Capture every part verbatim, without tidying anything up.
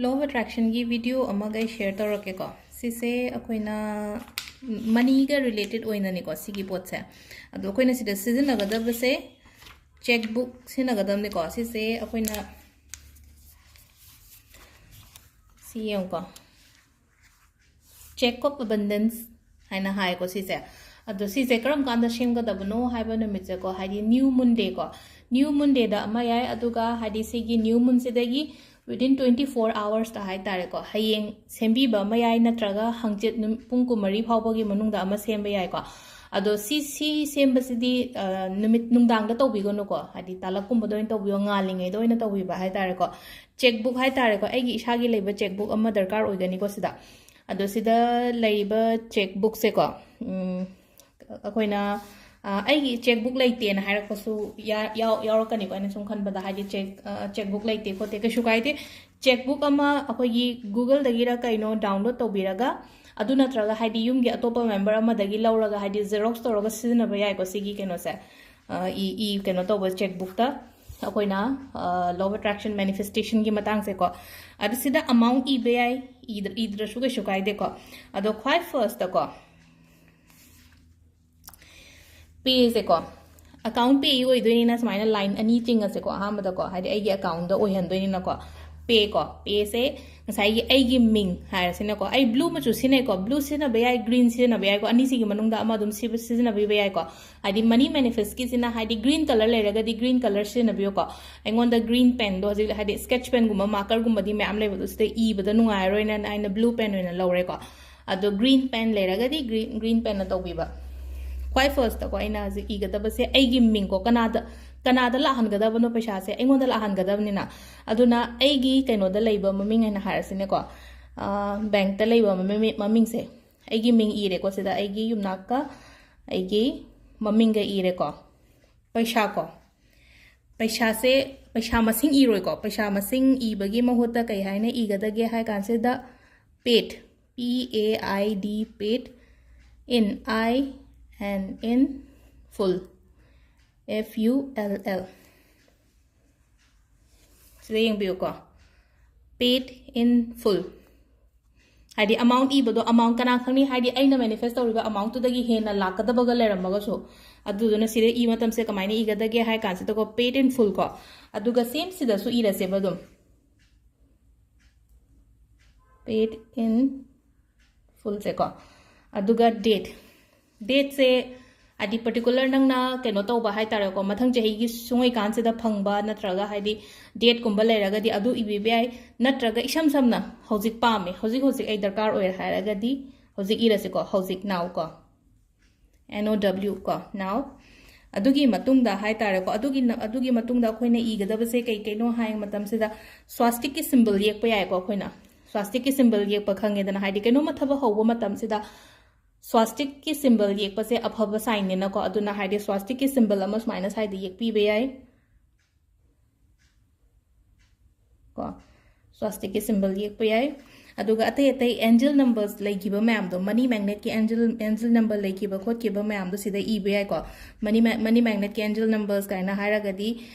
Law of Attractionꯒꯤ video ꯑꯃꯒ ꯑꯩ share ꯇꯧꯔꯛꯀꯦꯀꯣ꯫ ꯁꯤꯁꯦ ꯑꯩꯈꯣꯏꯅ moneyꯒ related ꯑꯣꯏꯅꯅꯤꯀꯣ ꯁꯤꯒꯤ ꯄꯣꯠꯁꯦ꯫ ꯑꯗꯣ ꯑꯩꯈꯣꯏꯅ ꯁꯤꯗ ꯁꯤꯖꯤꯟꯅꯒꯗꯕꯁꯦ cheque book ꯁꯤꯖꯤꯟꯅꯒꯗꯕꯅꯤꯀꯣ꯫ ꯁꯤꯁꯦ ꯑꯩꯈꯣꯏꯅ ꯁꯤ ꯌꯦꯡꯉꯨꯀꯣ, Cheque of Abundance ꯍꯥꯏꯅ ꯍꯥꯏꯀꯣ ꯁꯤꯁꯦ꯫ ꯑꯗꯣ ꯁꯤꯁꯦ ꯀꯔꯝ ꯀꯥꯟꯗ ꯁꯦꯝꯒꯗꯕꯅꯣ ꯍꯥꯏꯕ ꯅꯨꯃꯤꯠꯁꯦꯀꯣ, ꯍꯥꯏꯗꯤ new moon day ꯀꯣ, new moon dayꯗ ꯑꯃ ꯌꯥꯏ, ꯑꯗꯨꯒ ꯍꯥꯏꯗꯤ ꯁꯤꯒꯤ new moonꯁꯤꯗꯒꯤ within twenty four hoursꯇ ꯍꯥꯏ ꯇꯥꯔꯦꯀꯣ, ꯍꯌꯦꯡ ꯁꯦꯝꯕꯤꯕ ꯑꯃ ꯌꯥꯏ, ꯅꯠꯇ꯭ꯔꯒ ꯍꯪꯆꯤꯠ ꯅꯨꯝ-, ꯄꯨꯡ ꯀꯨꯟꯃꯔꯤ ꯐꯥꯎꯕꯒꯤ ꯃꯅꯨꯡꯗ ꯑꯃ ꯁꯦꯝꯕ ꯌꯥꯏꯀꯣ꯫ ꯑꯗꯣ ꯁꯤ, ꯁꯤ ꯁꯦꯝꯕꯁꯤꯗꯤ, ꯑ, ꯅꯨꯃꯤꯠ ꯅꯨꯡꯗꯥꯡꯗ ꯇꯧꯕꯤꯒꯅꯨꯀꯣ, ꯍꯥꯏꯗꯤ ꯇꯥꯂꯛꯀꯨꯝꯕꯗ ꯑꯣꯏꯅ ꯇꯧꯕꯤꯌꯣ, ꯉꯥꯜꯂꯤꯉꯩꯗ ꯑꯣꯏꯅ ꯇꯧꯕꯤꯕ ꯍꯥꯏ ꯇꯥꯔꯦꯀꯣ꯫ Cheque book ꯍꯥꯏ ꯇꯥꯔꯦꯀꯣ, ꯑꯩꯒꯤ ꯏꯁꯥꯒꯤ ꯂꯩꯕ cheque book ꯑꯃ ꯗꯔꯀꯥꯔ ꯑꯣꯏꯒꯅꯤꯀꯣ ꯁꯤꯗ꯫ ꯑꯗꯣ ꯁꯤꯗ ꯂꯩꯔꯤꯕ cheque bookꯁꯦꯀꯣ, ꯎꯝ, ꯑꯩꯈꯣꯏꯅ, ꯑ, ꯑꯩꯒꯤ cheque book ꯂꯩꯇꯦꯅ ꯍꯥꯏꯔꯛꯄꯁꯨ ꯌꯥ-, ꯌꯥꯎ-, ꯌꯥꯎꯔꯛꯀꯅꯤꯀꯣ꯫ ꯑꯩꯅ ꯁꯨꯝ ꯈꯟꯕꯗ, ꯍꯥꯏꯗꯤ cheque, ꯑ, cheque book ꯂꯩꯇꯦ ꯈꯣꯠꯇꯦ, ꯀꯩꯁꯨ ꯀꯥꯏꯗꯦ꯫ Cheque book ꯑꯃ ꯑꯩꯈꯣꯏꯒꯤ Googleꯗꯒꯤꯔ ꯀꯩꯅꯣ download ꯇꯧꯕꯤꯔꯒ, ꯑꯗꯨ ꯅꯠꯇ꯭ꯔꯒ ꯍꯥꯏꯗꯤ ꯌꯨꯝꯒꯤ ꯑꯇꯣꯞꯄ member ꯑꯃꯗꯒꯤ ꯂꯧꯔꯒ ꯍꯥꯏꯗꯤ xerox ꯇꯧꯔꯒ ꯁꯤꯖꯤꯟꯅꯕ ꯌꯥꯏꯀꯣ ꯁꯤꯒꯤ ꯀꯩꯅꯣꯁꯦ꯫ ꯑ, ꯏ, ꯏ ꯀꯩꯅꯣ ꯇꯧꯕ cheque bookꯇ ꯑꯩꯈꯣꯏꯅ, ꯑ, law of attraction manifestationꯒꯤ ꯃꯇꯥꯡꯁꯦꯀꯣ꯫ ꯑꯗꯨ ꯁꯤꯗ amount ꯏꯕ ꯌꯥꯏ, ꯏꯗ-, ꯏꯗ꯭ꯔꯁꯨ ꯀꯩꯁꯨ ꯀꯥꯏꯗꯦꯀꯣ꯫ ꯑꯗꯣ ꯈ꯭ꯋꯥꯏ firstꯇꯀꯣ, payꯁꯦꯀꯣ, account pay ꯑꯣꯏꯗꯣꯏꯅꯤꯅ ꯁꯨꯃꯥꯏꯅ line ꯑꯅꯤ ꯆꯤꯡꯉꯁꯦꯀꯣ꯫ ꯑꯍꯥꯟꯕꯗꯀꯣ, ꯍꯥꯏꯗꯤ ꯑꯩꯒꯤ accountꯗ ꯑꯣꯏꯍꯟꯗꯣꯏꯅꯤꯅꯀꯣ, pay ꯀꯣ, payꯁꯦ ꯉꯁꯥꯏꯒꯤ ꯑꯩꯒꯤ ꯃꯤꯡ ꯍꯥꯏꯔꯁꯤꯅꯀꯣ, ꯑꯩ blue ꯃꯆꯨ ꯁꯤꯖꯤꯟꯅꯩꯀꯣ, blue ꯁꯤꯖꯤꯟꯅꯕ ꯌꯥꯏ, green ꯁꯤꯖꯤꯟꯅꯕ ꯌꯥꯏꯀꯣ, ꯑꯅꯤꯁꯤꯒꯤ ꯃꯅꯨꯡꯗ ꯑꯃ ꯑꯗꯨꯝ ꯁꯤ-, ꯁꯤꯖꯤꯟꯅꯕꯤꯕ ꯌꯥꯏꯀꯣ꯫ ꯍꯥꯏꯗꯤ money manifestꯀꯤꯁꯤꯅ ꯍꯥꯏꯗꯤ green colour ꯂꯩꯔꯒꯗꯤ green colour ꯁꯤꯖꯤꯟꯅꯕꯤꯌꯨꯀꯣ꯫ ꯑꯩꯉꯣꯟꯗ green penꯗꯣ ꯍꯧꯖꯤꯛ ꯍꯥꯏꯗꯤ sketch penꯒꯨꯝꯕ markerꯒꯨꯝꯕꯗꯤ ꯃꯌꯥꯝ ꯂꯩꯕꯗꯣ ꯁꯤꯗ ꯏꯕꯗ ꯅꯨꯡꯉꯥꯏꯔꯣꯏꯅ ꯑꯩꯅ blue pen ꯑꯣꯏꯅ ꯂꯧꯔꯦꯀꯣ꯫ ꯑꯗꯣ green pen ꯂꯩꯔꯒꯗꯤ green, green penꯅ ꯇꯧꯕꯤꯕ꯫ ꯈ꯭ꯋꯥꯏ firstꯇꯀꯣ ꯑꯩꯅ ꯍꯧꯖꯤꯛ ꯏꯒꯗꯕꯁꯦ ꯑꯩꯒꯤ ꯃꯤꯡꯀꯣ, ꯀꯅꯥꯗ, ꯀꯅꯥꯗ ꯂꯥꯛꯍꯟꯒꯗꯕꯅꯣ ꯄꯩꯁꯥꯁꯦ? ꯑꯩꯉꯣꯟꯗ ꯂꯥꯛꯍꯟꯒꯗꯕꯅꯤꯅ꯫ ꯑꯗꯨꯅ ꯑꯩꯒꯤ ꯀꯩꯅꯣꯗ ꯂꯩꯕ ꯃꯃꯤꯡ ꯍꯥꯏꯅ ꯍꯥꯏꯔꯁꯤꯅꯦꯀꯣ, ꯑ, bankꯇ ꯂꯩꯕ ꯃꯃꯤ-, ꯃꯃꯤꯡꯁꯦ, ꯑꯩꯒꯤ ꯃꯤꯡ ꯏꯔꯦꯀꯣ ꯁꯤꯗ, ꯑꯩꯒꯤ ꯌꯨꯝꯅꯥꯛꯀ ꯑꯩꯒꯤ ꯃꯃꯤꯡꯒ ꯏꯔꯦꯀꯣ꯫ ꯄꯩꯁꯥꯀꯣ, ꯄꯩꯁꯥꯁꯦ, ꯄꯩꯁꯥ ꯃꯁꯤꯡ ꯏꯔꯣꯏꯀꯣ꯫ ꯄꯩꯁꯥ ꯃꯁꯤꯡ ꯏꯕꯒꯤ ꯃꯍꯨꯠꯇ ꯀꯩ ꯍꯥꯏꯅ ꯏꯒꯗꯒꯦ ꯍꯥꯏ ꯀꯥꯟꯁꯤꯗ, paid, P A I D, paid, in, I, and in, full, F U L L꯫ ꯁꯤꯗ ꯌꯦꯡꯕꯤꯌꯨꯀꯣ꯫ Paid in full. ꯍꯥꯏꯗꯤ ꯑꯦꯃꯥꯎꯟ ꯏꯕꯗꯣ ꯑꯦꯃꯥꯎꯟ ꯀꯅꯥ ꯈꯪꯅꯤ? ꯍꯥꯏꯗꯤ ꯑꯩꯅ ꯃꯦꯅꯤꯐꯦꯁ ꯇꯧꯔꯤꯕ ꯑꯦꯃꯥꯎꯟꯇꯨꯗꯒꯤ ꯍꯦꯟꯅ ꯂꯥꯛꯀꯗꯕꯒ ꯂꯩꯔꯝꯃꯒꯁꯨ꯫ ꯑꯗꯨꯗꯨꯅ ꯁꯤꯗ ꯏ ꯃꯇꯝꯁꯦ ꯀꯃꯥꯏꯅ ꯏꯒꯗꯒꯦ ꯍꯥꯏ ꯀꯥꯟꯁꯤꯗꯀꯣ, paid in full ꯀꯣ꯫ ꯑꯗꯨꯒ ꯁꯦꯝ ꯁꯤꯗꯁꯨ ꯏꯔꯁꯦꯕ ꯑꯗꯨꯝ, paid in full ꯁꯦꯀꯣ꯫ ꯑꯗꯨꯒ date, date ꯁꯦ ꯍꯥꯏꯗꯤ ꯄꯔꯇꯤꯀꯨꯂꯔ ꯅꯪꯅ ꯀꯩꯅꯣ ꯇꯧꯕ ꯍꯥꯏꯇꯥꯔꯦꯀꯣ, ꯃꯊꯪ ꯆꯍꯤꯒꯤ ꯁꯨꯡꯉꯩꯀꯥꯟꯁꯤꯗ ꯐꯪꯕ ꯅꯠꯇ꯭ꯔꯒ ꯍꯥꯏꯗꯤ date ꯀꯨꯝꯕ ꯂꯩꯔꯒꯗꯤ ꯑꯗꯨ ꯏꯕꯤꯕ ꯌꯥꯏ, ꯅꯠꯇ꯭ꯔꯒ ꯏꯁꯝ ꯁꯝꯅ ꯍꯧꯖꯤꯛ ꯄꯥꯝꯃꯦ, ꯍꯧꯖꯤꯛ ꯍꯧꯖꯤꯛ ꯑꯩ ꯗꯔꯀꯥꯔ ꯑꯣꯏꯔꯦ ꯍꯥꯏꯔꯒꯗꯤ ꯍꯧꯖꯤꯛ ꯏꯔꯁꯤꯀꯣ, ꯍꯧꯖꯤꯛ, now ꯀꯣ, N O W ꯀꯣ, now꯫ ꯑꯗꯨꯒꯤ ꯃꯇꯨꯡꯗ ꯍꯥꯏꯇꯥꯔꯦꯀꯣ, ꯑꯗꯨꯒꯤ ꯅ-, ꯑꯗꯨꯒꯤ ꯃꯇꯨꯡꯗ ꯑꯩꯈꯣꯏꯅ ꯏꯒꯗꯕꯁꯦ ꯀꯩ ꯀꯩꯅꯣ ꯍꯥꯏ ꯃꯇꯝꯁꯤꯗ, swastikꯀꯤ symbol ꯌꯦꯛꯄ ꯌꯥꯏꯀꯣ꯫ ꯑꯩꯈꯣꯏꯅ swastikꯀꯤ symbol ꯌꯦꯛꯄ ꯈꯪꯉꯦꯗꯅ, ꯍꯥꯏꯗꯤ ꯀꯩꯅꯣꯝꯃ ꯊꯕꯛ ꯍꯧꯕ ꯃꯇꯝꯁꯤꯗ swastikꯀꯤ symbol ꯌꯦꯛꯄꯁꯦ ꯑꯐꯕ signꯅꯤꯅꯀꯣ꯫ ꯑꯗꯨꯅ ꯍꯥꯏꯗꯤ swastikꯀꯤ symbol ꯑꯃ ꯁꯨꯃꯥꯏꯅ ꯁ꯭ꯋꯥꯏꯗ ꯌꯦꯛꯄꯤꯕ ꯌꯥꯏ ꯀꯣ꯫ Swastikꯀꯤ symbol ꯌꯦꯛꯄ ꯌꯥꯏ꯫ ꯑꯗꯨꯒ ꯑꯇꯩ ꯑꯇꯩ angel numbers ꯂꯩꯈꯤꯕ ꯃꯌꯥꯝꯗꯣ, money magnetꯀꯤ angel, angel number ꯂꯩꯈꯤꯕ ꯈꯣꯠꯈꯤꯕ ꯃꯌꯥꯝꯗꯣ ꯁꯤꯗ ꯏꯕ ꯌꯥꯏꯀꯣ꯫ Money ma-, money magnetꯀꯤ angel numbers ꯀꯥꯏꯅ ꯍꯥꯏꯔꯒꯗꯤ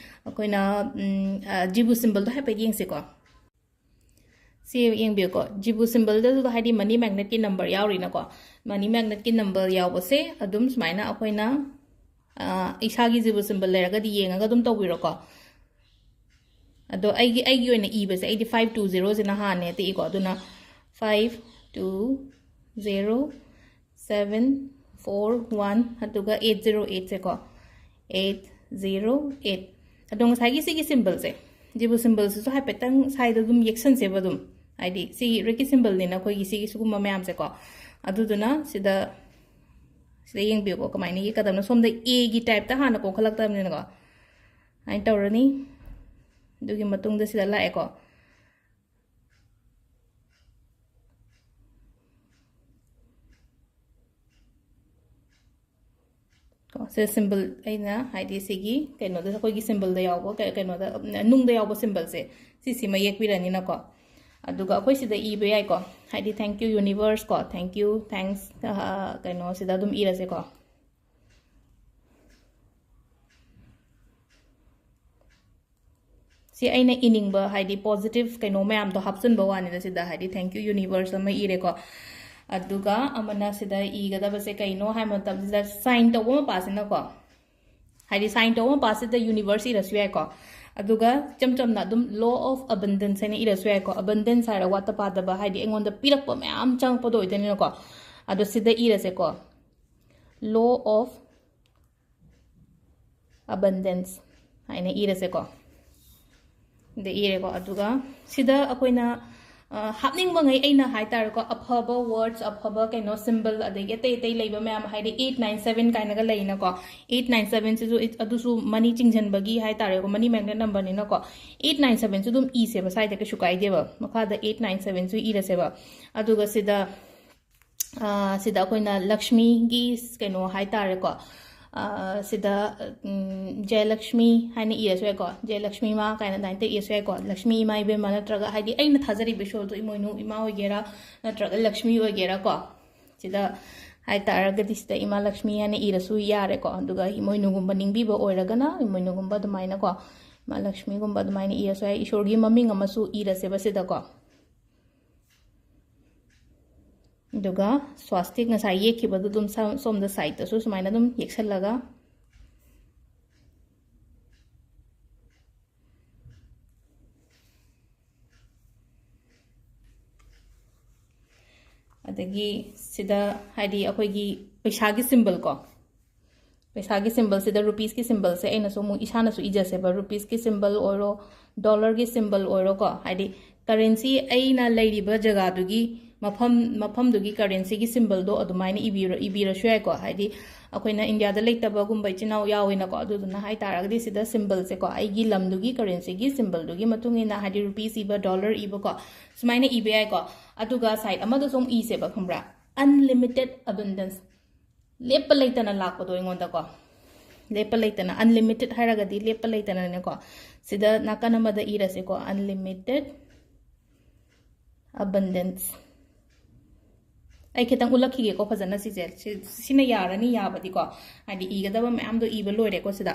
ꯑꯩꯈꯣꯏꯅ, ꯎꯝ, ꯑ, ꯖꯤꯕꯨ symbolꯗꯣ ꯍꯥꯏꯐꯦꯠ ꯌꯦꯡꯁꯤꯀꯣ꯫ ꯁꯤ ꯌꯦꯡꯕꯤꯌꯨꯀꯣ, ꯖꯤꯕꯨ symbolꯗꯁꯨ ꯍꯥꯏꯗꯤ money magnetꯀꯤ number ꯌꯥꯎꯔꯤꯅꯀꯣ꯫ Money magnetꯀꯤ number ꯌꯥꯎꯕꯁꯦ ꯑꯗꯨꯝ ꯁꯨꯃꯥꯏꯅ ꯑꯩꯈꯣꯏꯅ, ꯑ, ꯏꯁꯥꯒꯤ ꯖꯤꯕꯨ symbol ꯂꯩꯔꯒꯗꯤ ꯌꯦꯡꯉꯒ ꯑꯗꯨꯝ ꯇꯧꯕꯤꯔꯣꯀꯣ꯫ ꯑꯗꯣ ꯑꯩꯒꯤ, ꯑꯩꯒꯤ ꯑꯣꯏꯅ ꯏꯕꯁꯦ ꯑꯩꯗꯤ five two zeroꯁꯤꯅ ꯍꯥꯟꯅ ꯍꯦꯛꯇ ꯏꯀꯣ꯫ ꯑꯗꯨꯅ five two zero seven four one, ꯑꯗꯨꯒ eight zero eight ꯁꯦꯀꯣ, eight zero eight꯫ ꯑꯗꯣ ꯉꯁꯥꯏꯒꯤ ꯁꯤꯒꯤ symbolꯁꯦ, ꯖꯤꯕꯨ symbolꯁꯤꯁꯨ ꯍꯥꯏꯐꯦꯠꯇꯪ ꯁ꯭ꯋꯥꯏꯗ ꯑꯗꯨꯝ ꯌꯦꯛꯁꯟꯁꯦꯕ ꯑꯗꯨꯝ, ꯍꯥꯏꯗꯤ ꯁꯤꯒꯤ ꯔꯦꯛꯀꯤ symbolꯅꯤꯅ ꯑꯩꯈꯣꯏꯒꯤ ꯁꯤꯒꯤ ꯁꯤꯒꯨꯝꯕ ꯃꯌꯥꯝꯁꯦꯀꯣ꯫ ꯑꯗꯨꯗꯨꯅ ꯁꯤꯗ, ꯁꯤꯗ ꯌꯦꯡꯕꯤꯌꯨꯀꯣ, ꯀꯃꯥꯏꯅ ꯌꯦꯛꯀꯗꯕꯅꯣ꯫ ꯁꯣꯝꯗ Aꯒꯤ typeꯇ ꯍꯥꯟꯅ ꯀꯣꯟꯈꯠꯂꯛꯇꯕꯅꯤꯅꯀꯣ, ꯑꯗꯨꯃꯥꯏꯅ ꯇꯧꯔꯅꯤ꯫ ꯑꯗꯨꯒꯤ ꯃꯇꯨꯡꯗ ꯁꯤꯗ ꯂꯥꯛꯑꯦꯀꯣ꯫ ꯀꯣ, ꯁꯦ symbol ꯑꯩꯅ ꯍꯥꯏꯗꯤ ꯁꯤꯒꯤ ꯀꯩꯅꯣꯗ, ꯑꯩꯈꯣꯏꯒꯤ symbolꯗ ꯌꯥꯎꯕ ꯀꯩ-, ꯀꯩꯅꯣꯗ, ꯅꯨꯡꯗ ꯌꯥꯎꯕ symbolꯁꯦ ꯁꯤꯁꯤꯃ ꯌꯦꯛꯄꯤꯔꯅꯤꯅꯀꯣ꯫ ꯑꯗꯨꯒ ꯑꯩꯈꯣꯏ ꯁꯤꯗ ꯏꯕ ꯌꯥꯏꯀꯣ, ꯍꯥꯏꯗꯤ thank you universe ꯀꯣ, thank you, thanks, ꯑ, ꯀꯩꯅꯣꯁꯤꯗ ꯑꯗꯨꯝ ꯏꯔꯁꯦꯀꯣ꯫ ꯁꯤ ꯑꯩꯅ ꯏꯅꯤꯡꯕ, ꯍꯥꯏꯗꯤ positive ꯀꯩꯅꯣ ꯃꯌꯥꯝꯗꯣ ꯍꯥꯞꯆꯤꯟꯕ ꯋꯥꯅꯤꯗ꯫ ꯁꯤꯗ ꯍꯥꯏꯗꯤ "Thank you universe" ꯑꯃ ꯏꯔꯦꯀꯣ꯫ ꯑꯗꯨꯒ ꯑꯃꯅ ꯁꯤꯗ ꯏꯒꯗꯕꯁꯦ ꯀꯩꯅꯣ ꯍꯥꯏꯕ ꯃꯇꯝꯁꯤꯗ sign ꯇꯧꯕ ꯃꯄꯥꯁꯤꯅꯀꯣ, ꯍꯥꯏꯗꯤ sign ꯇꯧꯕ ꯃꯄꯥꯁꯤꯗ universe ꯏꯔꯁꯨ ꯌꯥꯏꯀꯣ꯫ ꯑꯗꯨꯒ ꯏꯆꯝ ꯆꯝꯅ ꯑꯗꯨꯝ "Law of abundance" ꯍꯥꯏꯅ ꯏꯔꯁꯨ ꯌꯥꯏꯀꯣ꯫ Abundance ꯍꯥꯏꯔ ꯋꯥꯠꯇ ꯄꯥꯗꯕ, ꯍꯥꯏꯗꯤ ꯑꯩꯉꯣꯟꯗ ꯄꯤꯔꯛꯄ ꯃꯌꯥꯝ ꯆꯪꯉꯛꯄꯗꯣ ꯑꯣꯏꯗꯣꯏꯅꯤꯅꯀꯣ꯫ ꯑꯗꯣ ꯁꯤꯗ ꯏꯔꯁꯦꯀꯣ, "Law of abundance" ꯍꯥꯏꯅ ꯏꯔꯁꯦꯀꯣ꯫ ꯁꯤꯗ ꯏꯔꯦꯀꯣ꯫ ꯑꯗꯨꯒ ꯁꯤꯗ ꯑꯩꯈꯣꯏꯅ, ꯑ, ꯍꯥꯞꯅꯤꯡꯕꯉꯩ, ꯑꯩꯅ ꯍꯥꯏꯇꯥꯔꯦꯀꯣ, ꯑꯐꯕ words, ꯑꯐꯕ ꯀꯩꯅꯣ symbol, ꯑꯗꯒꯤ ꯑꯇꯩ ꯑꯇꯩ ꯂꯩꯕ ꯃꯌꯥꯝ, ꯍꯥꯏꯗꯤ eight nine seven ꯀꯥꯏꯅꯒ ꯂꯩꯅꯀꯣ꯫ Eight nine seven ꯁꯤꯁꯨ, ꯑꯗꯨꯁꯨ money ꯆꯤꯡꯁꯤꯟꯕꯒꯤ ꯍꯥꯏꯇꯥꯔꯦꯀꯣ, money magnet number ꯅꯤꯅꯀꯣ꯫ Eight nine seven ꯁꯨ ꯑꯗꯨꯝ ꯏꯁꯦꯕ, ꯁ꯭ꯋꯥꯏꯗ ꯀꯩꯁꯨ ꯀꯥꯏꯗꯦꯕ꯫ ꯃꯈꯥꯗ eight nine seven ꯁꯨ ꯏꯔꯁꯦꯕ꯫ ꯑꯗꯨꯒ ꯁꯤꯗ, ꯑ, ꯁꯤꯗ ꯑꯩꯈꯣꯏꯅ ꯂꯛꯁꯃꯤꯒꯤ ꯀꯩꯅꯣ ꯍꯥꯏꯇꯥꯔꯦꯀꯣ꯫ ꯑ, ꯁꯤꯗ, ꯎꯝ, "Jayalakshmi" ꯍꯥꯏꯅ ꯏꯔꯁꯨ ꯌꯥꯏꯀꯣ꯫ "Jayalakshmi ꯃꯥ" ꯀꯥꯏꯅ ꯑꯗꯨꯃꯥꯏꯅ ꯏꯔꯁꯨ ꯌꯥꯏꯀꯣ꯫ "ꯂꯛꯁꯃꯤ ꯏꯃꯥ ꯏꯕꯦꯝꯃ", ꯅꯠꯇ꯭ꯔꯒ ꯍꯥꯏꯗꯤ ꯑꯩꯅ ꯊꯥꯖꯔꯤꯕ ꯏꯁꯣꯔꯗꯣ ꯏꯃꯣꯏꯅꯨ ꯏꯃꯥ ꯑꯣꯏꯒꯦꯔꯥ, ꯅꯠꯇ꯭ꯔꯒ ꯂꯛꯁꯃꯤ ꯑꯣꯏꯒꯦꯔꯥꯀꯣ꯫ ꯁꯤꯗ ꯍꯥꯏꯇꯥꯔꯒꯗꯤ ꯁꯤꯗ "ꯏꯃꯥ ꯂꯛꯁꯃꯤ" ꯍꯥꯏꯅ ꯏꯔꯁꯨ ꯌꯥꯔꯦꯀꯣ꯫ ꯑꯗꯨꯒ ꯏꯃꯣꯏꯅꯨꯒꯨꯝꯕ ꯅꯤꯡꯕꯤꯕ ꯑꯣꯏꯔꯒꯅ ꯏꯃꯣꯏꯅꯨꯒꯨꯝꯕ ꯑꯗꯨꯃꯥꯏꯅꯀꯣ, "ꯏꯃꯥ ꯂꯛꯁꯃꯤꯒꯨꯝꯕ" ꯑꯗꯨꯃꯥꯏꯅ ꯏꯔꯁꯨ ꯌꯥꯏ꯫ ꯏꯁꯣꯔꯒꯤ ꯃꯃꯤꯡ ꯑꯃꯁꯨ ꯏꯔꯁꯦꯕ ꯁꯤꯗꯀꯣ꯫ ꯑꯗꯨꯒ swastik ꯉꯁꯥꯏ ꯌꯦꯛꯈꯤꯕꯗꯨ ꯑꯗꯨꯝ ꯁ-, ꯁꯣꯝꯗ side ꯇꯁꯨ ꯁꯨꯃꯥꯏꯅ ꯑꯗꯨꯝ ꯌꯦꯛꯁꯜꯂꯒ, ꯑꯗꯒꯤ ꯁꯤꯗ ꯍꯥꯏꯗꯤ ꯑꯩꯈꯣꯏꯒꯤ ꯄꯩꯁꯥꯒꯤ symbol ꯀꯣ, ꯄꯩꯁꯥꯒꯤ symbol ꯁꯤꯗ rupees ꯀꯤ symbol ꯁꯦ ꯑꯩꯅꯁꯨ ꯑꯃꯨꯛ ꯏꯁꯥꯅꯁꯨ ꯏꯖꯁꯦꯕ꯫ Rupees ꯀꯤ symbol ꯑꯣꯏꯔꯣ, dollar ꯒꯤ symbol ꯑꯣꯏꯔꯣꯀꯣ, ꯍꯥꯏꯗꯤ currency ꯑꯩꯅ ꯂꯩꯔꯤꯕ ꯖꯒꯥꯗꯨꯒꯤ ꯃꯐꯝ, ꯃꯐꯝꯗꯨꯒꯤ currency ꯒꯤ symbol ꯗꯣ ꯑꯗꯨꯃꯥꯏꯅ ꯏꯕꯤꯔ-, ꯏꯕꯤꯔꯁꯨ ꯌꯥꯏꯀꯣ꯫ ꯍꯥꯏꯗꯤ ꯑꯩꯈꯣꯏꯅ ꯏꯟꯗꯤꯌꯥꯗ ꯂꯩꯇꯕꯒꯨꯝꯕ ꯏꯆꯤꯟ ꯏꯅꯥꯎ ꯌꯥꯎꯋꯦꯅꯀꯣ, ꯑꯗꯨꯗꯨꯅ ꯍꯥꯏꯇꯥꯔꯒꯗꯤ ꯁꯤꯗ symbol ꯁꯦꯀꯣ, ꯑꯩꯒꯤ ꯂꯝꯗꯨꯒꯤ currency ꯒꯤ symbol ꯗꯨꯒꯤ ꯃꯇꯨꯡ ꯏꯟꯅ, ꯍꯥꯏꯗꯤ rupees ꯏꯕ, dollar ꯏꯕꯀꯣ, ꯁꯨꯃꯥꯏꯅ ꯏꯕ ꯌꯥꯏꯀꯣ꯫ ꯑꯗꯨꯒ side ꯑꯃꯗꯁꯨ ꯑꯃꯨꯛ ꯏꯁꯦꯕ, ꯈꯪꯕ꯭ꯔꯥ? Unlimited abundance꯫ ꯂꯦꯞꯄ ꯂꯩꯇꯅ ꯂꯥꯛꯄꯗꯣ ꯑꯩꯉꯣꯟꯗꯀꯣ꯫ ꯂꯦꯞꯄ ꯂꯩꯇꯅ, unlimited ꯍꯥꯏꯔꯒꯗꯤ ꯂꯦꯞꯄ ꯂꯩꯇꯅꯅꯦꯀꯣ꯫ ꯁꯤꯗ ꯅꯥꯀꯟ ꯑꯃꯗ ꯏꯔꯁꯦꯀꯣ, "Unlimited abundance"꯫ ꯑꯩ ꯈꯤꯇꯪ ꯎꯠꯂꯛꯈꯤꯒꯦꯀꯣ ꯐꯖꯅ ꯁꯤꯁꯦ꯫ ꯁꯤ-, ꯁꯤꯅ ꯌꯥꯔꯅꯤ, ꯌꯥꯕꯗꯤꯀꯣ꯫ ꯍꯥꯏꯗꯤ ꯏꯒꯗꯕ ꯃꯌꯥꯝꯗꯣ ꯏꯕ ꯂꯣꯏꯔꯦꯀꯣ ꯁꯤꯗ꯫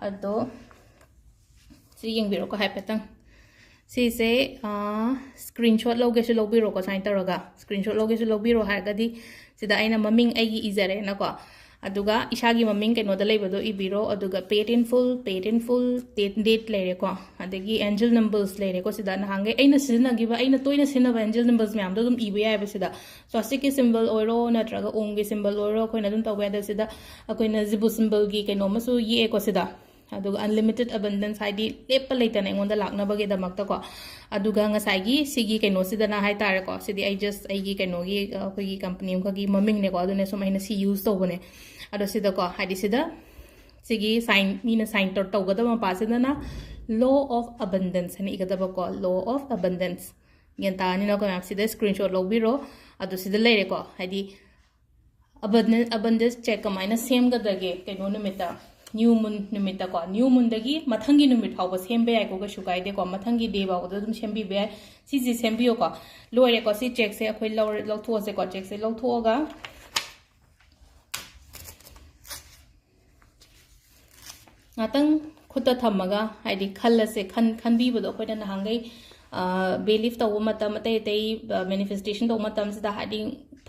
ꯑꯗꯣ ꯁꯤ ꯌꯦꯡꯕꯤꯔꯣꯀꯣ ꯍꯥꯏꯐꯦꯠꯇꯪ꯫ ꯁꯤꯁꯦ ꯁ꯭ꯀ꯭ꯔꯤꯟ ꯁꯣꯠ ꯂꯧꯒꯦꯁꯨ ꯂꯧꯕꯤꯔꯣꯀꯣ꯫ ꯁꯨꯃꯥꯏꯅ ꯇꯧꯔꯒ ꯁ꯭ꯀ꯭ꯔꯤꯟ ꯁꯣꯠ ꯂꯧꯒꯦꯁꯨ ꯂꯧꯕꯤꯔꯣ ꯍꯥꯏꯔꯒꯗꯤ, ꯁꯤꯗ ꯑꯩꯅ ꯃꯃꯤꯡ ꯑꯩꯒꯤ ꯏꯖꯔꯦꯅꯀꯣ, ꯑꯗꯨꯒ ꯏꯁꯥꯒꯤ ꯃꯃꯤꯡ ꯀꯩꯅꯣꯗ ꯂꯩꯕꯗꯣ ꯏꯕꯤꯔꯣ꯫ ꯑꯗꯨꯒ paid in full, paid in full, date, date ꯂꯩꯔꯦꯀꯣ, ꯑꯗꯒꯤ angel numbers ꯂꯩꯔꯦꯀꯣ꯫ ꯁꯤꯗ ꯅꯍꯥꯟꯈꯩ ꯑꯩꯅ ꯁꯤꯖꯤꯟꯅꯈꯤꯕ, ꯑꯩꯅ ꯇꯣꯏꯅ ꯁꯤꯖꯤꯟꯅꯕ angel numbers ꯃꯌꯥꯝꯗꯣ ꯑꯗꯨꯝ ꯏꯕ ꯌꯥꯏꯑꯕ ꯁꯤꯗ꯫ Swastikꯀꯤ symbol ꯑꯣꯏꯔꯣ, ꯅꯠꯇ꯭ꯔꯒ Omꯒꯤ symbol ꯑꯣꯏꯔꯣ, ꯑꯩꯈꯣꯏꯅ ꯑꯗꯨꯝ ꯇꯧꯕ ꯌꯥꯏ꯫ ꯑꯗꯣ ꯁꯤꯗ ꯑꯩꯈꯣꯏꯅ ꯖꯤꯕꯨ symbolꯒꯤ ꯀꯩꯅꯣ ꯑꯃꯁꯨ ꯌꯦꯛꯑꯦꯀꯣ ꯁꯤꯗ꯫ ꯑꯗꯨꯒ unlimited abundance, ꯍꯥꯏꯗꯤ ꯂꯦꯞꯄ ꯂꯩꯇꯅ ꯑꯩꯉꯣꯟꯗ ꯂꯥꯛꯅꯕꯒꯤꯗꯃꯛꯇꯀꯣ꯫ ꯑꯗꯨꯒ ꯉꯁꯥꯏꯒꯤ ꯁꯤꯒꯤ ꯀꯩꯅꯣꯁꯤꯗꯅ ꯍꯥꯏꯇꯥꯔꯦꯀꯣ, ꯁꯤꯗꯤ ꯑꯩ just ꯑꯩꯒꯤ ꯀꯩꯅꯣꯒꯤ, ꯑ, ꯑꯩꯈꯣꯏꯒꯤ ꯀꯝꯄꯅꯤ ꯑꯃꯈꯛꯀꯤ ꯃꯃꯤꯡꯅꯦꯀꯣ, ꯑꯗꯨꯅ ꯁꯨꯝ ꯑꯩꯅ ꯁꯤ ꯌꯨꯁ ꯇꯧꯕꯅꯦ꯫ ꯑꯗꯣ ꯁꯤꯗꯀꯣ, ꯍꯥꯏꯗꯤ ꯁꯤꯗ ꯁꯤꯒꯤ ꯁꯥꯏꯟ, ꯃꯤꯅ ꯁꯥꯏꯟ ꯇꯧꯒꯗꯕ ꯃꯄꯥꯁꯤꯗꯅ law of abundance ꯍꯥꯏꯅ ꯏꯒꯗꯕꯀꯣ, law of abundance꯫ ꯒ꯭ꯌꯥꯟ ꯇꯥꯔꯅꯤꯅꯀꯣ ꯃꯌꯥꯝ? ꯁꯤꯗ ꯁ꯭ꯀ꯭ꯔꯤꯟ ꯁꯣꯠ ꯂꯧꯕꯤꯔꯣ꯫ ꯑꯗꯨ ꯁꯤꯗ ꯂꯩꯔꯦꯀꯣ, ꯍꯥꯏꯗꯤ ꯑꯕꯟꯗꯦꯟꯁ ꯆꯦꯛ ꯀꯃꯥꯏꯅ ꯁꯦꯝꯒꯗꯒꯦ? ꯀꯩꯅꯣ ꯅꯨꯃꯤꯠꯇ, ꯅ꯭ꯌꯨ ꯃꯨꯟ ꯅꯨꯃꯤꯠꯇꯀꯣ, ꯅ꯭ꯌꯨ ꯃꯨꯟꯗꯒꯤ ꯃꯊꯪꯒꯤ ꯅꯨꯃꯤꯠ ꯐꯥꯎꯕ ꯁꯦꯝꯕ ꯌꯥꯏꯀꯣ, ꯀꯩꯁꯨ ꯀꯥꯏꯗꯦꯀꯣ, ꯃꯊꯪꯒꯤ ꯗꯦ ꯐꯥꯎꯕꯗ ꯑꯗꯨꯝ ꯁꯦꯝꯕꯤꯕ ꯌꯥꯏ꯫ ꯁꯤꯁꯦ ꯁꯦꯝꯕꯤꯌꯣꯀꯣ꯫ ꯂꯣꯏꯔꯦꯀꯣ, ꯁꯤ ꯆꯦꯛꯁꯦ ꯑꯩꯈꯣꯏ ꯂꯧꯔ-, ꯂꯧꯊꯣꯛꯑꯁꯦꯀꯣ꯫ ꯆꯦꯛꯁꯦ ꯂꯧꯊꯣꯛꯑꯒ ꯉꯥꯛꯇꯪ ꯈꯨꯠꯇ ꯊꯝꯃꯒ, ꯍꯥꯏꯗꯤ ꯈꯜꯂꯁꯦ, ꯈꯟ-, ꯈꯟꯕꯤꯕꯗꯣ ꯑꯩꯈꯣꯏꯅ ꯅꯍꯥꯟꯈꯩ, ꯑ, ꯕꯦꯂꯤꯐ ꯇꯧꯕ ꯃꯇꯝ, ꯑꯇꯩ ꯑꯇꯩ, ꯑ, ꯃꯦꯅꯤꯐꯦꯁꯇꯦꯁꯟ ꯇꯧꯕ ꯃꯇꯝꯁꯤꯗ, ꯍꯥꯏꯗꯤ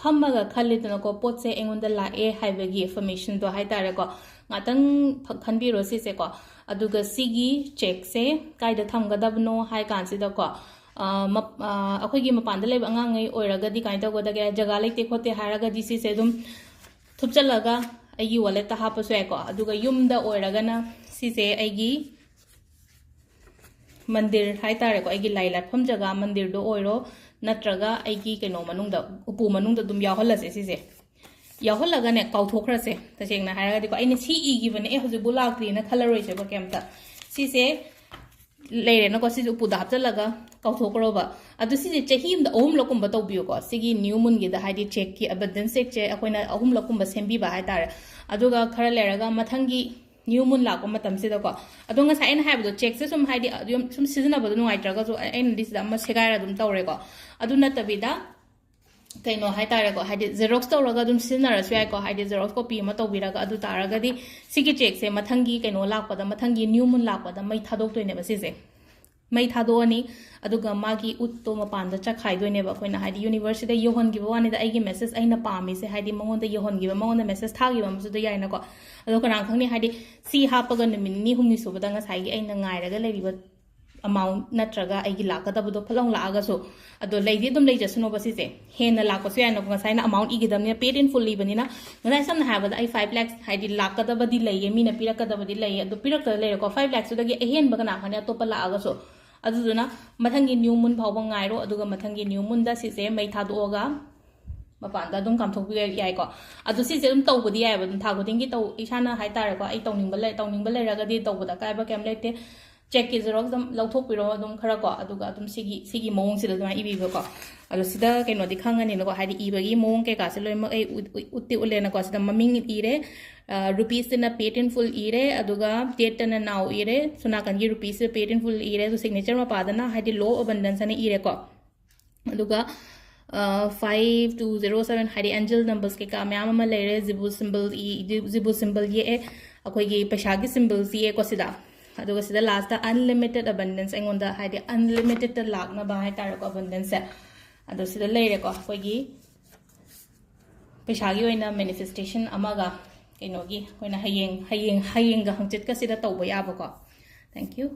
ꯐꯝꯃꯒ ꯈꯜꯂꯤꯗꯅꯀꯣ, ꯄꯣꯠꯁꯦ ꯑꯩꯉꯣꯟꯗ ꯂꯥꯛꯑꯦ ꯍꯥꯏꯕꯒꯤ ꯑꯦꯐꯔꯃꯦꯁꯟꯗꯣ ꯍꯥꯏꯇꯥꯔꯦꯀꯣ꯫ ꯉꯥꯛꯇꯪ ꯐ-, ꯈꯟꯕꯤꯔꯣ ꯁꯤꯁꯦꯀꯣ꯫ ꯑꯗꯨꯒ ꯁꯤꯒꯤ ꯆꯦꯛꯁꯦ ꯀꯥꯏꯗ ꯊꯝꯒꯗꯕꯅꯣ ꯍꯥꯏ ꯀꯥꯟꯁꯤꯗꯀꯣ, ꯑ, ꯃꯞ-, ꯑ, ꯑꯩꯈꯣꯏꯒꯤ ꯃꯄꯥꯟꯗ ꯂꯩꯕ ꯑꯉꯥꯡꯉꯩ ꯑꯣꯏꯔꯒꯗꯤ ꯀꯃꯥꯏꯅ ꯇꯧꯒꯗꯒꯦ? ꯖꯒꯥ ꯂꯩꯇꯦ ꯈꯣꯠꯇꯦ ꯍꯥꯏꯔꯒꯗꯤ ꯁꯤꯁꯦ ꯑꯗꯨꯝ ꯊꯨꯞꯆꯜꯂꯒ ꯑꯩꯒꯤ ꯋꯥꯂꯦꯠꯇ ꯍꯥꯞꯄꯁꯨ ꯌꯥꯏꯀꯣ꯫ ꯑꯗꯨꯒ ꯌꯨꯝꯗ ꯑꯣꯏꯔꯒꯅ ꯁꯤꯁꯦ ꯑꯩꯒꯤ ꯃꯟꯗꯤꯔ ꯍꯥꯏꯇꯥꯔꯦꯀꯣ, ꯑꯩꯒꯤ ꯂꯥꯏ ꯂꯥꯠꯐꯝ ꯖꯒꯥ ꯃꯟꯗꯤꯔꯗꯣ ꯑꯣꯏꯔꯣ, ꯅꯠꯇ꯭ꯔꯒ ꯑꯩꯒꯤ ꯀꯩꯅꯣ ꯃꯅꯨꯡꯗ, ꯎꯄꯨ ꯃꯅꯨꯡꯗ ꯑꯗꯨꯝ ꯌꯥꯎꯍꯜꯂꯁꯦ ꯁꯤꯁꯦ꯫ ꯌꯥꯎꯍꯜꯂꯒꯅꯦ, ꯀꯥꯎꯊꯣꯛꯈ꯭ꯔꯁꯦ꯫ ꯇꯁꯦꯡꯅ ꯍꯥꯏꯔꯒꯗꯤꯀꯣ, ꯑꯩꯅ ꯁꯤ ꯏꯈꯤꯕꯅꯦ, ꯑꯦ, ꯍꯧꯖꯤꯛꯐꯥꯎ ꯂꯥꯛꯇ꯭ꯔꯤꯅ ꯈꯜꯂꯔꯣꯏꯁꯦꯕ ꯀꯩꯝꯇ꯫ ꯁꯤꯁꯦ ꯂꯩꯔꯦꯅꯀꯣ, ꯁꯤꯁꯦ ꯎꯄꯨꯗ ꯍꯥꯞꯆꯜꯂꯒ ꯀꯥꯎꯊꯣꯛꯈ꯭ꯔꯣꯕ꯫ ꯑꯗꯨ ꯁꯤꯁꯦ ꯆꯍꯤ ꯑꯃꯗ ꯑꯍꯨꯝꯂꯛꯀꯨꯝꯕ ꯇꯧꯕꯤꯌꯨꯀꯣ, ꯁꯤꯒꯤ ꯅ꯭ꯌꯨ ꯃꯨꯟꯒꯤꯗ, ꯍꯥꯏꯗꯤ ꯆꯦꯛꯀꯤ, ꯑꯕꯟꯗꯦꯟꯁ ꯆꯦꯛꯁꯦ ꯑꯩꯈꯣꯏꯅ ꯑꯍꯨꯝꯂꯛꯀꯨꯝꯕ ꯁꯦꯝꯕꯤꯕ ꯍꯥꯏꯇꯥꯔꯦ꯫ ꯑꯗꯨꯒ ꯈꯔ ꯂꯩꯔꯒ ꯃꯊꯪꯒꯤ ꯅ꯭ꯌꯨ ꯃꯨꯟ ꯂꯥꯛꯄ ꯃꯇꯝꯁꯤꯗꯀꯣ, ꯑꯗꯣ ꯉꯁꯥꯏ ꯑꯩꯅ ꯍꯥꯏꯕꯗꯣ, ꯆꯦꯛꯁꯦ ꯁꯨꯝ, ꯍꯥꯏꯗꯤ ꯑꯗꯨꯝ ꯁꯨꯝ ꯁꯤꯖꯤꯟꯅꯕꯗꯣ ꯅꯨꯡꯉꯥꯏꯇ꯭ꯔꯒꯁꯨ, ꯑꯩꯅꯗꯤ ꯁꯤꯗ ꯑꯃ ꯁꯦꯒꯥꯏꯔ ꯑꯗꯨꯝ ꯇꯧꯔꯦꯀꯣ꯫ ꯑꯗꯨ ꯅꯠꯇꯕꯤꯗ ꯀꯩꯅꯣ ꯍꯥꯏꯇꯥꯔꯦꯀꯣ, ꯍꯥꯏꯗꯤ ꯖꯦꯔꯣꯛꯁ ꯇꯧꯔꯒ ꯑꯗꯨꯝ ꯁꯤꯖꯤꯟꯅꯔꯁꯨ ꯌꯥꯏꯀꯣ꯫ ꯍꯥꯏꯗꯤ ꯖꯦꯔꯣꯛꯁ ꯀꯣꯄꯤ ꯑꯃ ꯇꯧꯕꯤꯔꯒ ꯑꯗꯨ ꯇꯥꯔꯒꯗꯤ ꯁꯤꯒꯤ ꯆꯦꯛꯁꯦ ꯃꯊꯪꯒꯤ ꯀꯩꯅꯣ ꯂꯥꯛꯄꯗ, ꯃꯊꯪꯒꯤ ꯅ꯭ꯌꯨ ꯃꯨꯟ ꯂꯥꯛꯄꯗ ꯃꯩ ꯊꯥꯗꯣꯛꯇꯣꯏꯅꯦꯕ ꯁꯤꯁꯦ꯫ ꯃꯩ ꯊꯥꯗꯣꯛꯑꯅꯤ, ꯑꯗꯨꯒ ꯃꯥꯒꯤ ꯎꯠꯇꯣ ꯃꯄꯥꯟꯗ ꯆꯠꯈꯥꯏꯗꯣꯏꯅꯦꯕ꯫ ꯑꯩꯈꯣꯏꯅ ꯍꯥꯏꯗꯤ ꯌꯨꯅꯤꯚꯔꯁꯁꯤꯗ ꯌꯧꯍꯟꯈꯤꯕ ꯋꯥꯅꯤꯗ, ꯑꯩꯒꯤ ꯃꯦꯁꯦꯖ ꯑꯩꯅ ꯄꯥꯝꯃꯤꯁꯦ, ꯍꯥꯏꯗꯤ ꯃꯉꯣꯟꯗ ꯌꯧꯍꯟꯈꯤꯕ, ꯃꯉꯣꯟꯗ ꯃꯦꯁꯦꯖ ꯊꯥꯈꯤꯕ ꯑꯃꯁꯨ ꯑꯗꯨ ꯌꯥꯏꯅꯀꯣ꯫ ꯑꯗꯣ ꯀꯅꯥ ꯈꯪꯅꯤ, ꯍꯥꯏꯗꯤ ꯁꯤ ꯍꯥꯞꯄꯒ ꯅꯨꯃꯤꯠ ꯅꯤꯅꯤ ꯍꯨꯝꯅꯤ ꯁꯨꯕꯗ ꯉꯁꯥꯏꯒꯤ ꯑꯩꯅ ꯉꯥꯏꯔꯒ ꯂꯩꯔꯤꯕ ꯑꯃꯥꯎꯟ ꯅꯠꯇ꯭ꯔꯒ ꯑꯩꯒꯤ ꯂꯥꯛꯀꯗꯕꯗꯣ ꯐꯠ ꯂꯥꯎ ꯂꯥꯛꯑꯒꯁꯨ, ꯑꯗꯣ ꯂꯩꯗꯤ ꯑꯗꯨꯝ ꯂꯩꯖꯁꯅꯣꯕ ꯁꯤꯁꯦ꯫ ꯍꯦꯟꯅ ꯂꯥꯛꯄꯁꯨ ꯌꯥꯏꯅꯀꯣ, ꯉꯁꯥꯏꯅ ꯑꯃꯥꯎꯟ ꯏꯒꯗꯕꯅꯤꯅ, paid in full ꯏꯕꯅꯤꯅ꯫ ꯉꯁꯥꯏ ꯁꯝꯅ ꯍꯥꯏꯔꯕꯗ ꯑꯩ five lakhs ꯍꯥꯏꯗꯤ ꯂꯥꯛꯀꯗꯕꯗꯤ ꯂꯩꯌꯦ, ꯃꯤꯅ ꯄꯤꯔꯛꯀꯗꯕꯗꯤ ꯂꯩꯌꯦ, ꯑꯗꯨ ꯄꯤꯔꯛꯇ ꯂꯩꯔꯦꯀꯣ꯫ Five lakhsꯇꯨꯗꯒꯤ ꯑꯍꯦꯟꯕ ꯀꯅꯥ ꯈꯪꯅꯤ ꯑꯇꯣꯞꯄ ꯂꯥꯛꯑꯒꯁꯨ꯫ ꯑꯗꯨꯗꯨꯅ ꯃꯊꯪꯒꯤ ꯅ꯭ꯌꯨ ꯃꯨꯟ ꯐꯥꯎꯕ ꯉꯥꯏꯔꯣ, ꯑꯗꯨꯒ ꯃꯊꯪꯒꯤ ꯅ꯭ꯌꯨ ꯃꯨꯟꯗ ꯁꯤꯁꯦ ꯃꯩ ꯊꯥꯗꯣꯛꯑꯒ ꯃꯄꯥꯟꯗ ꯑꯗꯨꯝ ꯀꯥꯝꯊꯣꯛꯄꯤꯕ ꯌꯥꯏꯀꯣ꯫ ꯑꯗꯣ ꯁꯤꯁꯦ ꯑꯗꯨꯝ ꯇꯧꯕꯗꯤ ꯌꯥꯏꯑꯕ, ꯑꯗꯨꯝ ꯊꯥ ꯈꯨꯗꯤꯡꯒꯤ ꯇꯧ, ꯏꯁꯥꯅ ꯍꯥꯏꯇꯥꯔꯦꯀꯣ, ꯑꯩ ꯇꯧꯅꯤꯡꯕ ꯂꯩ, ꯇꯧꯅꯤꯡꯕ ꯂꯩꯔꯒꯗꯤ ꯇꯧꯕꯗ ꯑꯀꯥꯏꯕ ꯀꯩꯝ ꯂꯩꯇꯦ꯫ ꯆꯦꯛꯀꯤ ꯖꯦꯔꯣꯛꯁ ꯑꯗꯨꯝ ꯂꯧꯊꯣꯛꯄꯤꯔꯣ ꯑꯗꯨꯝ ꯈꯔ ꯀꯣ, ꯑꯗꯨꯒ ꯑꯗꯨꯝ ꯁꯤꯒꯤ, ꯁꯤꯒꯤ ꯃꯑꯣꯡꯁꯤꯗ ꯑꯗꯨꯃꯥꯏꯅ ꯏꯕꯤꯕꯀꯣ꯫ ꯑꯗꯣ ꯁꯤꯗ ꯀꯩꯅꯣꯗꯤ ꯈꯪꯉꯅꯤꯅꯀꯣ, ꯍꯥꯏꯗꯤ ꯏꯕꯒꯤ ꯃꯑꯣꯡ ꯀꯩꯀꯥꯁꯦ ꯂꯣꯏꯅꯃꯛ ꯑꯩ ꯎꯠ-, ꯎꯠ-, ꯎꯠꯇꯤ ꯎꯠꯂꯦꯅꯀꯣ꯫ ꯁꯤꯗ ꯃꯃꯤꯡ ꯏꯔꯦ, ꯔꯨꯄꯤꯁꯁꯤꯅ paid in full ꯏꯔꯦ, ꯑꯗꯨꯒ ꯗꯦꯠꯇꯅ now ꯏꯔꯦ, ꯁꯣꯝ ꯅꯥꯀꯟꯒꯤ ꯔꯨꯄꯤꯁꯁꯤꯗ paid in full ꯏꯔꯦ, ꯑꯗꯣ signature ꯃꯄꯥꯗꯅ ꯍꯥꯏꯗꯤ low abundance ꯍꯥꯏꯅ ꯏꯔꯦꯀꯣ꯫ ꯑꯗꯨꯒ five two zero seven ꯍꯥꯏꯗꯤ angel numbers ꯀꯩꯀꯥ ꯃꯌꯥꯝ ꯑꯃ ꯂꯩꯔꯦ꯫ ꯖꯤꯕꯨ symbol ꯏ-, ꯖꯤꯕꯨ symbol ꯌꯦꯛꯑꯦ, ꯑꯩꯈꯣꯏꯒꯤ ꯄꯩꯁꯥꯒꯤ symbols ꯌꯦꯛꯑꯦꯀꯣ ꯁꯤꯗ꯫ ꯑꯗꯨꯒ ꯁꯤꯗ lastꯇ unlimited abundance, ꯑꯩꯉꯣꯟꯗ ꯍꯥꯏꯗꯤ unlimitedꯇ ꯂꯥꯛꯅꯕ ꯍꯥꯏꯇꯥꯔꯦꯀꯣ, abundanceꯁꯦ꯫ ꯑꯗꯣ ꯁꯤꯗ ꯂꯩꯔꯦꯀꯣ ꯑꯩꯈꯣꯏꯒꯤ ꯄꯩꯁꯥꯒꯤ ꯑꯣꯏꯅ manifestation ꯑꯃꯒ ꯀꯩꯅꯣꯒꯤ ꯑꯩꯈꯣꯏꯅ ꯍꯌꯦꯡ, ꯍꯌꯦꯡ, ꯍꯌꯦꯡꯒ ꯍꯪꯆꯤꯠꯀꯁꯤꯗ ꯇꯧꯕ ꯌꯥꯕꯀꯣ꯫ Thank you꯫